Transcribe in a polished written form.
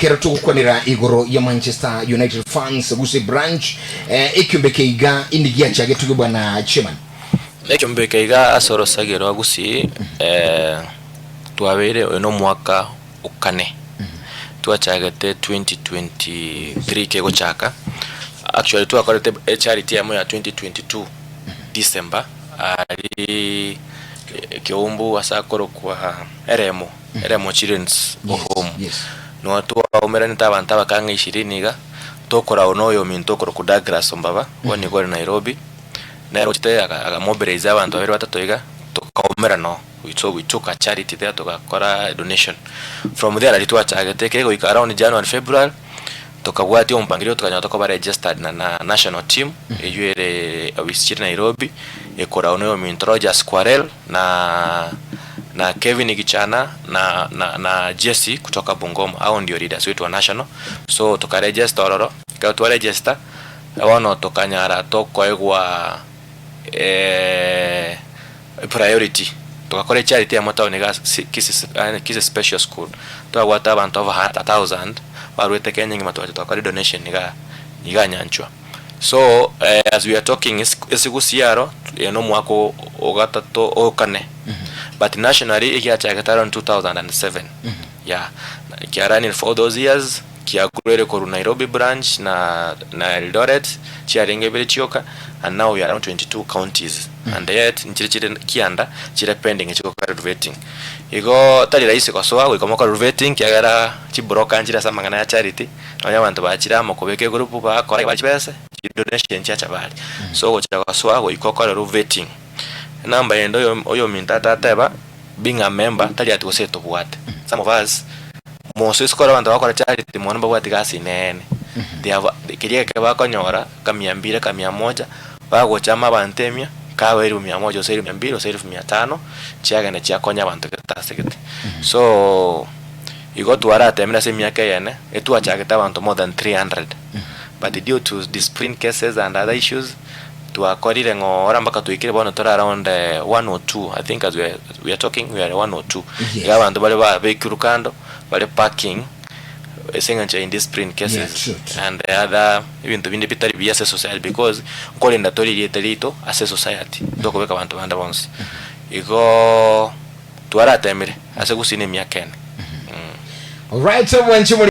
Kero togokwanera igoro ya Manchester United fans gose branch ekiombe keiga indi giachagetwe bwana chairman? Ekiombe keiga ase orosagi rwa Gusii twabeire oyo nomwaka okane twachagete 2023 kegochaka actually twakorete echarity eyemo ya 2022 December aria Keumbu ase akorokwa Eremo. Eremo Children's Home. Nonya twaumeranete abanto abake ang'e ishirini iga, tokoragwa na oyominto okorokwa Douglas Ombaba, bono nigo ore Nairobi, nere ochete akamobilize abanto babere batato iga, tokaumerana oo. So we took a charity there togakora donation. From there nario twachagete ekere goika around January, February, tokabwatia omopangilio tokanyora tokoba registered na na national team, eywo ere ofisi chire Nairobi, ekoragwa na oyominto Rogers Kwarel na na Kevin Gichana na na na Jesse kutoka Bungoma, hao ndio leaders wetu wa national, so tokaregister ororo, ekero twaregister, bono tokanyara tokoegwa priority, togakora echarity eyemo town iga ase Kisii yaani Kisii special school, twabwate abanto over a thousand, barwete Kenya engima twacha twakora edonation igaa igaa Nyanchwa. So as we are talking esigusi aro eye nomwaka ogatato okane but nationally egiachagete around 2007 yeah kiarunire for all those years kiakurere korwa Nairobi branch na na Eldoret chiarenge ibere chioka and now we are around 22 counties and yet nchire chire kianda chire pending chigokora vetting. Igo tari rahisi gosoa goika mokore vetting kiagera chibroker nchire ase amang'ana ya charity. Nonya abanto bachire amo kobeka egurupu bakora bare chibese, chidonation chiacha bare. So ogocha gosoa goika okorerwe vetting. Enamba ende oyo oyominto atateba, being a member tari ati gose tobwate. Some of us, moso isiko ore abanto bagokora charity mono mbabwati gasi neene. They have keria ekero bakonyora kamia mbiri kamia moja, bagocha amo abanto emia, kaba elifu mia moja gose elifu mia mbiri gose elifu mia tano, chiagenda chiakonya abanto gete ase gete. So. Igo twaratemire ase emiaka eyene, etwachagete abanto more than 300 but due to discipline cases and other issues, twakorire ng'ora mpaka twaikire bono tore around 102 I think as we are, we are talking we are 102. Iga abanto bare babekirwe kando, bare parking ase eng'encho ya indiscipline cases Yeah, true, true. and other ebinto binde bitari buya ase society because nkorenda tore erieta riaito ase society, ntokobeka abanto bande bonsi. Igoo. Twaratemire ase gusina emiaka ene. Alright, mwanche muri.